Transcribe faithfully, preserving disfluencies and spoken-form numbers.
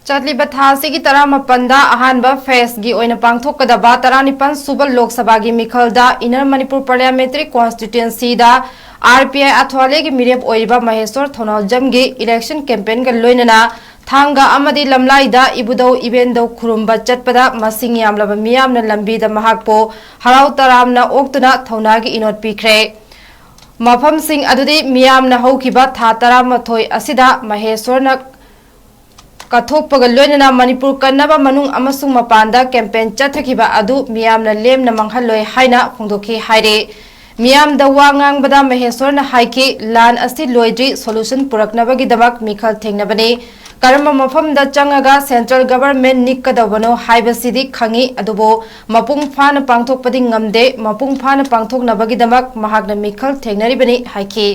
ꯆꯠꯂꯤꯕ ꯊꯥ ꯑꯁꯤꯒꯤ ꯇꯔꯥꯃꯥꯄꯟꯗ ꯑꯍꯥꯟꯕ ꯐꯦꯁꯀꯤ ꯑꯣꯏꯅ ꯄꯥꯡꯊꯣꯛꯀꯗꯕ ꯇꯔꯥꯅꯤꯄꯥꯟ ꯁꯨꯕ ꯂꯣꯛ ꯁꯚꯥꯒꯤ ꯃꯤꯈꯜꯗ ꯏꯟꯅꯔ ꯃꯅꯤꯄꯨꯔ ꯄꯥꯔꯂꯤꯌꯥꯃꯦꯟꯇꯔꯤ ꯀꯣꯟꯁꯇꯤꯇ꯭ꯋꯦꯟꯁꯤꯗ ꯑꯥꯔ ꯄꯤ ꯑꯥꯏ ꯑꯊ꯭ꯋꯥꯂꯦꯒꯤ ꯃꯤꯔꯦꯞ ꯑꯣꯏꯔꯤꯕ ꯃꯍꯦꯁ꯭ꯋꯔ ꯊꯧꯅꯥꯎꯖꯝꯒꯤ ꯏꯂꯦꯛꯁꯟ ꯀꯦꯝꯄꯦꯟꯒ ꯂꯣꯏꯅꯅ ꯊꯥꯡꯒ ꯑꯃꯗꯤ ꯂꯝꯂꯥꯏꯗ ꯏꯕꯨꯙꯧ ꯏꯕꯦꯟꯗꯧ ꯈꯨꯔꯨꯝꯕ ꯆꯠꯄꯗ ꯃꯁꯤꯡ ꯌꯥꯝꯂꯕ ꯃꯤꯌꯥꯝꯅ ꯂꯝꯕꯤꯗ ꯃꯍꯥꯛꯄꯨ ꯍꯔꯥꯎ ꯇꯔꯥꯝꯅ ꯑꯣꯛꯇꯨꯅ ꯊꯧꯅꯥꯒꯤ ꯏꯅꯣꯠ ꯄꯤꯈ꯭ꯔꯦ꯫ ꯃꯐꯝꯁꯤꯡ ꯑꯗꯨꯗꯤ ꯃꯤꯌꯥꯝꯅ ꯍꯧꯈꯤꯕ ꯊꯥ ꯇꯔꯥꯃꯥꯊꯣꯏ ꯑꯁꯤꯗ ꯃꯍꯦꯁ꯭ꯋꯔꯅ ꯀꯠꯊꯣꯛꯄꯒ ꯂꯣꯏꯅꯅ ꯃꯅꯤꯄꯨꯔ ꯀꯟꯅꯕ ꯃꯅꯨꯡ ꯑꯃꯁꯨꯡ ꯃꯄꯥꯟꯗ ꯀꯦꯝꯄꯦꯟ ꯆꯠꯊꯈꯤꯕ ꯑꯗꯨ ꯃꯤꯌꯥꯝꯅ ꯂꯦꯝꯅ ꯃꯥꯡꯍꯜꯂꯣꯏ ꯍꯥꯏꯅ ꯐꯣꯡꯗꯣꯛꯈꯤ ꯍꯥꯏꯔꯦ꯫ ꯃꯤꯌꯥꯝꯗ ꯋꯥ ꯉꯥꯡꯕꯗ ꯃꯍꯦꯁ꯭ꯋꯔꯅ ꯍꯥꯏꯈꯤ, ꯂꯥꯟ ꯑꯁꯤ ꯂꯣꯏꯗ꯭ꯔꯤ, ꯁꯣꯂꯨꯁꯟ ꯄꯨꯔꯛꯅꯕꯒꯤꯗꯃꯛ ꯃꯤꯈꯜ ꯊꯦꯡꯅꯕꯅꯤ꯫ ꯀꯔꯝꯕ ꯃꯐꯝꯗ ꯆꯪꯉꯒ ꯁꯦꯟꯇ꯭ꯔꯦꯜ ꯒꯚꯔꯟꯃꯦꯟꯠ ꯅꯤꯛꯀꯗꯧꯕꯅꯣ ꯍꯥꯏꯕꯁꯤꯗꯤ ꯈꯪꯉꯤ, ꯑꯗꯨꯕꯨ ꯃꯄꯨꯡ ꯐꯥꯅ ꯄꯥꯡꯊꯣꯛꯄꯗꯤ ꯉꯝꯗꯦ꯫ ꯃꯄꯨꯡ ꯐꯥꯅ ꯄꯥꯡꯊꯣꯛꯅꯕꯒꯤꯗꯃꯛ ꯃꯍꯥꯛꯅ ꯃꯤꯈꯜ ꯊꯦꯡꯅꯔꯤꯕꯅꯤ ꯍꯥꯏꯈꯤ꯫